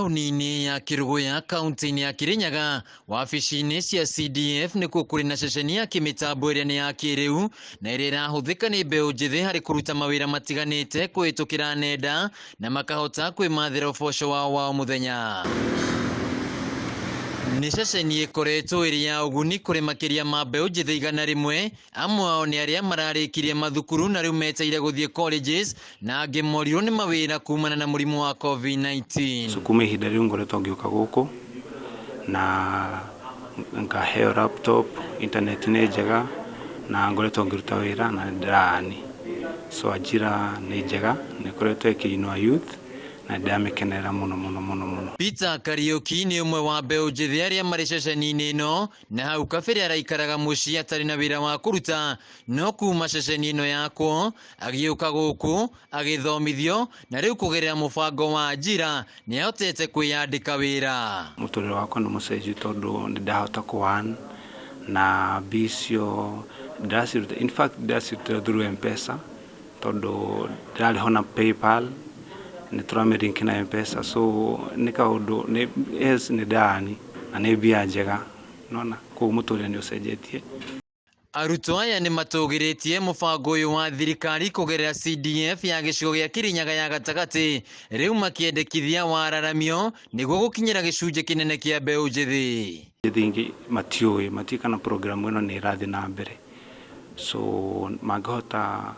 Taũni-inĩ ya Kĩrũgũya kaunti-inĩ ya Kĩrĩnyaga, wabici-inĩ cia CDF nĩkuo kũrĩ na ceceni ya kĩmĩtambo ĩrĩa nĩ ya kĩrĩu na ĩrĩa ĩrahũthĩka nĩ mbeũ njĩthĩ harĩ kũruta mawĩra matiganĩte kũhĩtũkĩra nenda na makahota kwĩmathĩra ũboco wao wa o mũthenya. Nĩ ceceni ĩkoretwo ĩrĩ ya ũguni kũrĩ makĩria ma mbeũ njĩthĩ 100 Amwe ao nĩ arĩa mararĩkirie mathukuru na rĩu meteire gũthiĩ colleges na angĩ morirwo nĩ mawĩra kumana na mũrimũ wa COVID-19. So kuma ihinda rĩu ngoretwo ngĩũka gũkũ na ngaheo laptop, internet nĩ njega na ngoretwo ngĩruta wĩra na nĩ ndĩra earn. So Ajira nĩ njega nĩ ĩkoretwo ĩkĩinua youth na nĩ ndĩramĩkenerera mũno mũno mũno mũno. Peter Kariũki nĩ ũmwe wa mbeũ njĩthĩ arĩa marĩ ceceni-inĩ ĩno na hau kabere araikaraga mũciĩ atarĩ na wĩra wa kũruta no kuma ceceni ĩno yakwo agĩũka gũkũ agĩthomithio na rĩu kũgerera mũbango wa Ajira nĩ ahotete kwĩyandĩka wĩra. Mũtũrĩre wakwa nĩ mũcenjiu tondũ nĩ ndahota kũ earn na mbia icio ndĩraciruta, in fact ndĩracirutĩra through M-Pesa tondũ ndĩrarĩhwo na PayPal nĩ tũramĩ link na M-Pesa so nĩ kaũndũ, yes nĩ ndĩra earn na nĩ mbia njega nĩwona, koguo mũtũrĩre nĩ ũcenjetie. Arutwo aya nĩ matũgĩrĩtie mũbango ũyũ wa thirikari kũgerera CDF ya gĩcigo gĩa Kirinyaga ya gatagatĩ rĩu makĩendekithia wararamio nĩguo gũkinyĩra gĩcunjĩ kĩnene kĩa mbeũ njĩthĩ. Njĩthĩ ingĩ matiũĩ, matiũĩ kana program ĩno nĩ ĩrathiĩ na mbere so mangĩhota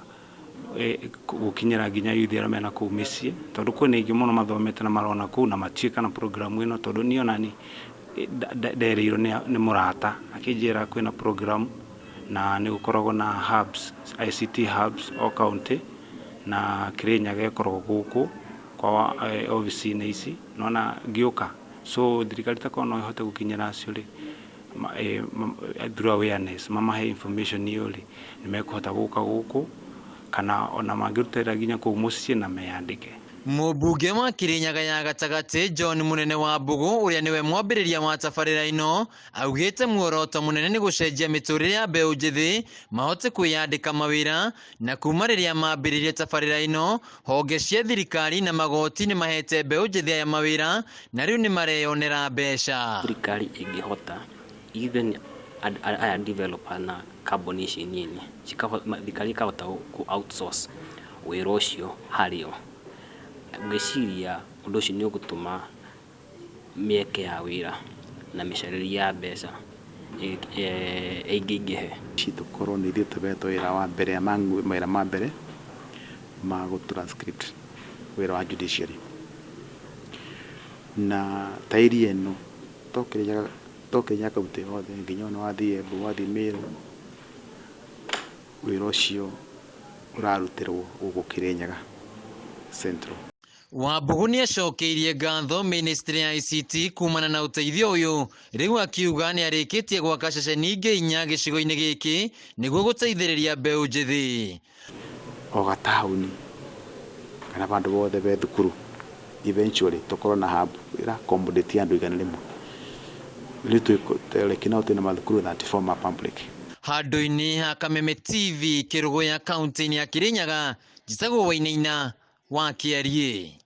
gũkinyĩra nginya youth arĩa mena kũu mĩciĩ tondũ kwĩna aingĩ mũno mathomete na marona kũu na matiũĩ kana program ĩno tondũ niĩ ona niĩ nderĩirwo nĩ mũrata akĩnjĩra kwĩna program na nĩ gũkoragwo na hubs, ICT hubs o county na Kĩrĩnyaga ĩkoragwo gũkũ kwa obici-inĩ ici nĩwona ngĩũka so thirikari ta korwo no ĩhote gũkinyĩra acio rĩ through awareness mamahe information ĩyo rĩ nĩ mekũhota gũka gũkũ kana ona mangĩruta wĩra nginya kũu mũciĩ na meyandĩke. Mũmbunge wa Kĩrĩnyaga ya gatagatĩ John Mũnene wa Mbũgũ ũrĩa nĩwe mwambĩrĩria wa tabarĩra ĩno augĩte muoroto mũnene nĩ gũcenjia mĩtũrĩre ya mbeũ njĩthĩ mahote kwĩyandĩka mawĩra na kuma rĩrĩa mambĩrĩirie tabarĩra ĩno honge cia thirikari na magoti nĩ mahete mbeũ njĩthĩ aya mawĩra na rĩu nĩ mareyonera mbeca. Thirikari ĩngĩhota even aya developer na kambuni ici nini thirikari ĩkahota kũ outsource wĩra ũcio harĩ o, ngwĩciria ũndũ ũcio nĩ ũgũtũma mĩeke ya wĩra na mĩcarĩrie ya mbeca ĩingĩingĩhe. Tũkorwo nĩ ithuĩ tũhetwo wĩra wa mbere mawĩra ma mbere ma gũ transcript wĩra wa judiciary. Na ta area ĩno to Kĩrĩnyaga county yothe nginya ona wathiĩ Embu wathiĩ Meru wĩra ũcio ũrarutĩrwo gũkũ Kĩrĩnyaga Central. Wambugu nĩacokeirie ngatho ministry ya ICT kumana na ũteithio ũyũ rĩu akiuga nĩarĩkĩtie gwaka ceceni ingĩ inya gĩcigo-inĩ gĩkĩ nĩguo gũteithĩrĩria mbeũ njĩthĩ. O gataũni kana vandũ vothe ve thukuru eventually tũkorwo na hub ĩra accommodate andũ 100. Rĩu like now twĩna mathukuru 34 ma public. Handũ-inĩ ha Kameme TV Kĩrũgũya kaunti-inĩ ya Kĩrĩnyaga, njĩtagwo Wainaina wa Kĩariĩ.